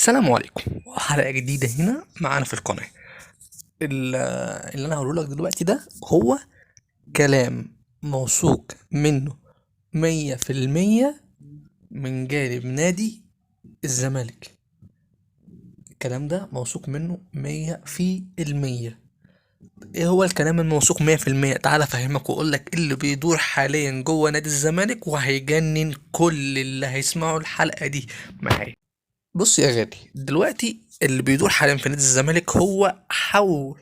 السلام عليكم. حلقة جديدة هنا معانا في القناة. اللي انا هقوله لك دلوقتي ده هو كلام موثوق منه 100% من جانب نادي الزمالك. الكلام ده موثوق منه 100%. ايه هو الكلام الموثوق 100%؟ تعال افهمك واقول لك اللي بيدور حاليا جوه نادي الزمالك، وهيجنن كل اللي هيسمعوا الحلقة دي معايا. بص يا غالي، دلوقتي اللي بيدور حاليا في نادي الزمالك هو حول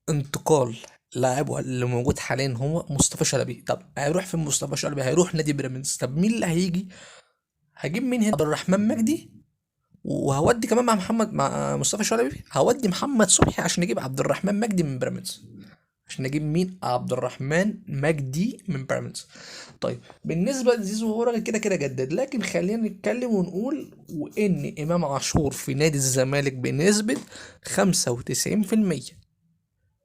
انتقال لاعبه اللي موجود حاليا هو مصطفى شلبي. طب هيروح فين مصطفى شلبي؟ هيروح نادي بيراميدز. طب مين اللي هيجي؟ هجيب مين هنا؟ عبد الرحمن مجدي، وهودي كمان مع محمد، مع مصطفى شلبي هودي محمد صبحي عشان نجيب عبد الرحمن مجدي من بيراميدز. عشان نجيب مين؟ عبد الرحمن مجدي من بيراميدز. طيب بالنسبة لزيزو هو راجل كده كده جدد، لكن خلينا نتكلم ونقول وان امام عاشور في نادي الزمالك بنسبة 95%.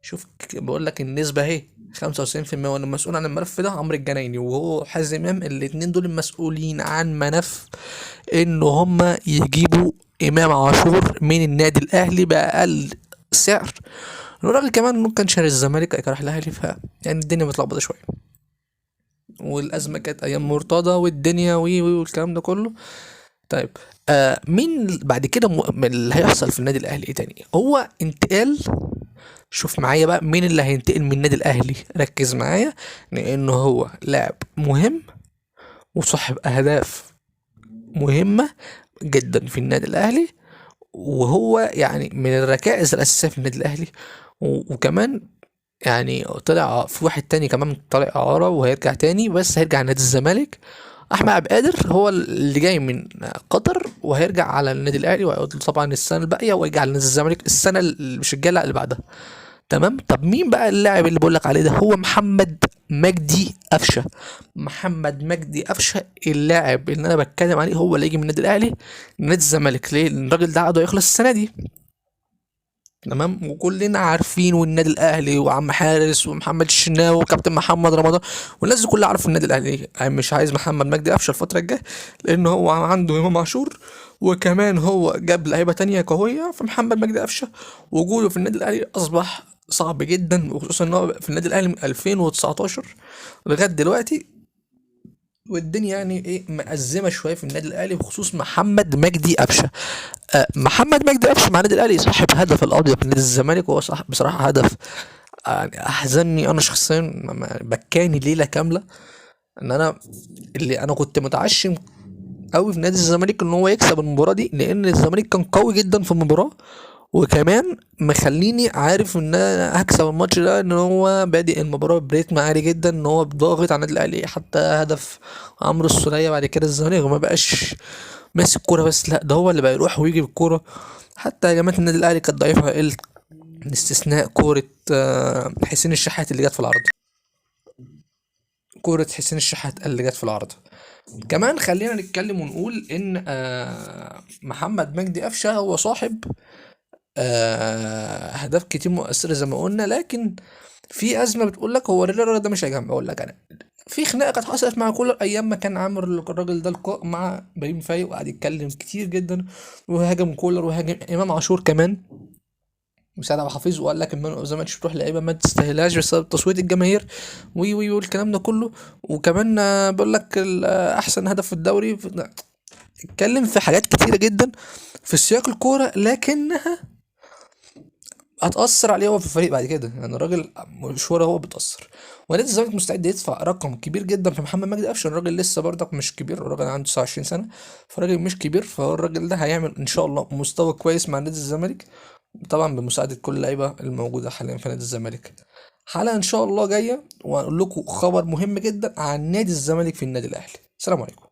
شوف بقول لك النسبة اهي 95%، وانا المسؤول عن الملف ده عمرو الجنايني وهو حازم امام، الاتنين دول المسؤولين عن ملف ان هما يجيبوا امام عاشور من النادي الاهلي باقل سعر. الراجل كمان ممكن شاري الزمالك راح الاهلي، ف يعني الدنيا متلخبطه شوية، والازمة كانت ايام مرتضى والدنيا وي وي والكلام ده كله. طيب مين بعد كده اللي هيحصل في النادي الاهلي ايه تاني؟ هو انتقال. شوف معايا بقى مين اللي هينتقل من النادي الاهلي، ركز معايا، لانه هو لاعب مهم وصاحب اهداف مهمة جدا في النادي الاهلي، وهو يعني من الركائز الاساسية في النادي الاهلي، وكمان يعني طلع في واحد تاني كمان طالع اعاره وهيرجع تاني، بس هيرجع نادي الزمالك. احمد عبد القادر هو اللي جاي من قطر وهيرجع على النادي الاهلي، وهيقعد طبعا السنة الباقية ويرجع لنادي الزمالك السنة اللي مش الجاية اللي بعدها. تمام. طب مين بقى اللاعب اللي بقولك عليه ده؟ هو محمد مجدي قفشه. محمد مجدي قفشه اللاعب اللي انا بتكلم عليه هو اللي يجي من النادي الاهلي نادي الزمالك. ليه؟ لان الراجل ده عقده هيخلص السنة دي. تمام. وكلنا عارفين، والنادي الاهلي وعم حارس ومحمد الشناوي وكابتن محمد رمضان والناس دي كلها عارفه النادي الاهلي يعني مش عايز محمد مجدي قفشه الفترة الجاية، لان هو عنده امام عاشور، وكمان هو جاب لعيبة تانية قوية. فمحمد مجدي قفشه وجوده في النادي الاهلي اصبح صعب جدا، وخصوصا ان هو في النادي الاهلي من 2019 لغاية دلوقتي، والدنيا يعني ايه مأزمه شوية في النادي الاهلي بخصوص محمد مجدي قفشه. محمد مجدي قفشه مع النادي الاهلي صاحب هدف القضية في نادي الزمالك، وهو صاحب بصراحة هدف يعني احزنني انا شخصيا، بكاني ليلة كاملة، ان انا اللي انا كنت متعشم قوي في نادي الزمالك ان هو يكسب المباراة دي، لان الزمالك كان قوي جدا في المباراة، وكمان مخليني عارف ان انا هكسب الماتش ده، ان هو بادئ المباراة بريتم عالي جدا، ان هو ضاغط على النادي الاهلي. حتى هدف عمرو السوليه بعد كده الزمالك ما بقاش ماسك كورة بس، لا ده هو اللي بقى يروح ويجي بالكورة. حتى هجمات النادي الاهلي كانت ضعيفة، الا باستثناء كورة حسين الشحات اللي جت في العارضة. كورة حسين الشحات اللي جت في العارضة. كمان خلينا نتكلم ونقول ان محمد مجدي قفشه هو صاحب اهداف كتير مؤثرة زي ما قلنا، لكن في ازمة بتقول لك هو الراجل ده مش هيجمع. اقول لك انا في خناقه كانت حصلت مع كولر ايام ما كان عامل الراجل ده لقاء مع ابراهيم فايق، وقعد يتكلم كتير جدا وهاجم كولر وهاجم امام عاشور كمان وسعد عبد الحفيظ، وقال لك ان زي ما تروح لعيبة ما تستاهلهاش بسبب تصويت الجماهير وي وي والكلام ده كله. وكمان بيقول لك احسن هدف في الدوري، اتكلم في حاجات كتيرة جدا في سياق الكورة، لكنها هتأثر عليه هو في الفريق بعد كده. يعني الراجل مشواره هو بيتأثر، ونادي الزمالك مستعد يدفع رقم كبير جدا في محمد مجدي قفشه. الراجل لسه برضك مش كبير، الراجل عنده 29 سنة، فالراجل مش كبير، فهو الراجل ده هيعمل ان شاء الله مستوى كويس مع نادي الزمالك، طبعا بمساعدة كل اللعيبة الموجودة حاليا في نادي الزمالك. حلقة ان شاء الله جاية وهنقول لكم خبر مهم جدا عن نادي الزمالك في النادي الاهلي. السلام عليكم.